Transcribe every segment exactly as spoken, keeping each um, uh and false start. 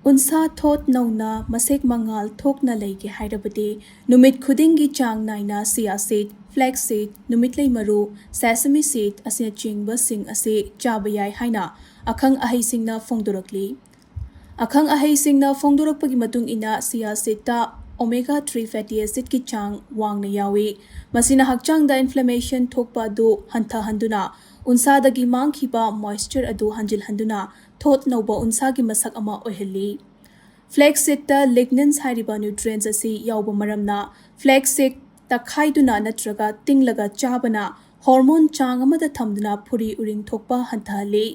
ꯎꯟꯁꯥ ꯊꯣꯠ ꯅꯧꯅ ꯃꯁꯦꯛ ꯃꯉꯥꯜ ꯊꯣꯛꯅ ꯂꯩꯒꯦ ꯍꯥꯏꯔꯕꯗꯤ ꯅꯨꯃꯤꯠ ꯈꯨꯗꯤꯡꯒꯤ ꯆꯥꯡ ꯅꯥꯏꯅ chia seed, flax seed, ꯅꯨꯃꯤꯠꯂꯩ ꯃꯔꯨ, sesame seed ꯑꯁꯤꯅꯆꯤꯡꯕꯁꯤꯡ ꯑꯁꯤ ꯆꯥꯕ ꯌꯥꯏ ꯍꯥꯏꯅ ꯑꯈꯪ ꯑꯍꯩꯁꯤꯡꯅ ꯐꯣꯡꯗꯣꯔꯛꯂꯤ꯫ ꯑꯈꯪ ꯑꯍꯩꯁꯤꯡꯅ ꯐꯣꯡꯗꯣꯔꯛꯄꯒꯤ ꯃꯇꯨꯡ ꯏꯟꯅ chia seedꯇ omega three fatty acidꯀꯤ ꯆꯥꯡ ꯋꯥꯡꯅ ꯌꯥꯎꯏ꯫ ꯃꯁꯤꯅ ꯍꯛꯆꯥꯡꯗ inflammation ꯊꯣꯛꯄ ꯑꯗꯨ ꯍꯟꯊꯍꯟꯗꯨꯅ ꯎꯟꯁꯥꯗꯒꯤ ꯃꯥꯡꯈꯤꯕ moisture ꯑꯗꯨ ꯍꯟꯖꯤꯜꯍꯟꯗꯨꯅ ꯊꯣꯠ ꯅꯧꯕ ꯎꯟꯁꯥꯒꯤ ꯃꯁꯛ ꯑꯃ ꯑꯣꯏꯍꯜꯂꯤ꯫ Flax seedꯇ lignans ꯍꯥꯏꯔꯤꯕ nutrients ꯑꯁꯤ ꯌꯥꯎꯕ ꯃꯔꯝꯅ flax seed ꯇꯛꯈꯥꯏꯗꯨꯅ ꯅꯠꯇ꯭ꯔꯒ ꯇꯤꯡꯂꯒ ꯆꯥꯕꯅ hormone ꯆꯥꯡ ꯑꯃꯗ ꯊꯝꯗꯨꯅ ꯐꯨꯔꯤ ꯎꯔꯤꯡ ꯊꯣꯛꯄ ꯍꯟꯊꯍꯜꯂꯤ꯫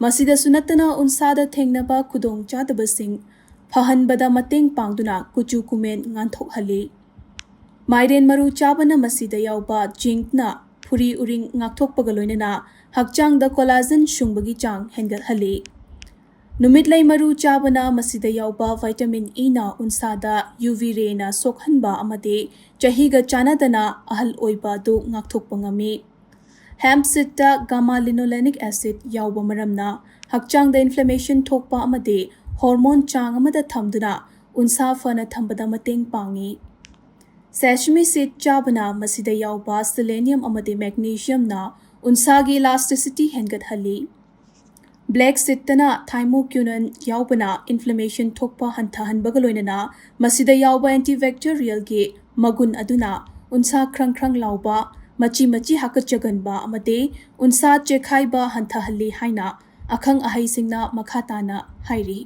ꯃꯁꯤꯗꯁꯨ ꯅꯠꯇꯅ ꯎꯟꯁꯥꯗ ꯊꯦꯡꯅꯕ ꯈꯨꯗꯣꯡꯆꯥꯗꯕꯁꯤꯡ ꯐꯍꯟꯕꯗ ꯃꯇꯦꯡ ꯄꯥꯡꯗꯨꯅ ꯀꯨꯆꯨ ꯀꯨꯃꯦꯟ ꯉꯥꯟꯊꯣꯛꯍꯜꯂꯤ꯫ ꯃꯥꯏꯔꯦꯟ ꯃꯔꯨ ꯆꯥꯕꯅ ꯃꯁꯤꯗ ꯌꯥꯎꯕ zincꯅ ꯐꯨꯔꯤ ꯎꯔꯤꯡ ꯉꯥꯛꯊꯣꯛꯄꯒ ꯂꯣꯏꯅꯅ ꯍꯛꯆꯥꯡꯗ collagen ꯁꯨꯡꯕꯒꯤ ꯆꯥꯡ ꯍꯦꯟꯒꯠꯍꯜꯂꯤ꯫ ꯅꯨꯃꯤꯠꯂꯩ ꯃꯔꯨ ꯆꯥꯕꯅ ꯃꯁꯤꯗ ꯌꯥꯎꯕ vitamin Eꯅ ꯎꯟꯁꯥꯗ UV rayꯅ ꯁꯣꯛꯍꯟꯕ ꯑꯃꯗꯤ ꯆꯍꯤꯒ ꯆꯥꯟꯅꯗꯅ ꯑꯍꯜ ꯑꯣꯏꯕ ꯑꯗꯨ ꯉꯥꯛꯊꯣꯛꯄ ꯉꯝꯃꯤ꯫ Hemp seedꯇ gamma linolenic acid ꯌꯥꯎꯕ ꯃꯔꯝꯅ ꯍꯛꯆꯥꯡꯗ inflammation ꯊꯣꯛꯄ ꯑꯃꯗꯤ hormone ꯆꯥꯡ ꯑꯃꯗ ꯊꯝꯗꯨꯅ ꯎꯟꯁꯥ ꯐꯅ ꯊꯝꯕꯗ ꯃꯇꯦꯡ ꯄꯥꯡꯏ꯫ Sesame seed ꯆꯥꯕꯅ ꯃꯁꯤꯗ ꯌꯥꯎꯕ selenium ꯑꯃꯗꯤ magnesiumꯅ ꯎꯟꯁꯥꯒꯤ elasticity ꯍꯦꯟꯒꯠꯍꯜꯂꯤ꯫ Black seedꯇꯅ thymoquinone ꯌꯥꯎꯕꯅ inflammation ꯊꯣꯛꯄ ꯍꯟꯊꯍꯟꯕꯒ ꯂꯣꯏꯅꯅ ꯃꯁꯤꯗ ꯌꯥꯎꯕ antibacterialꯒꯤ ꯃꯒꯨꯟ ꯑꯗꯨꯅ ꯎꯟꯁꯥ ꯈ꯭ꯔꯪ ꯈ꯭ꯔꯪ ꯂꯥꯎꯕ, ꯃꯆꯤ ꯃꯆꯤ ꯍꯥꯀꯠꯆꯒꯟꯕ ꯑꯃꯗꯤ ꯎꯟꯁꯥ ꯆꯦꯈꯥꯏꯕ ꯍꯟꯊꯍꯜꯂꯤ ꯍꯥꯏꯅ ꯑꯈꯪ ꯑꯍꯩꯁꯤꯡꯅ ꯃꯈꯥ ꯇꯥꯅ ꯍꯥꯏꯔꯤ꯫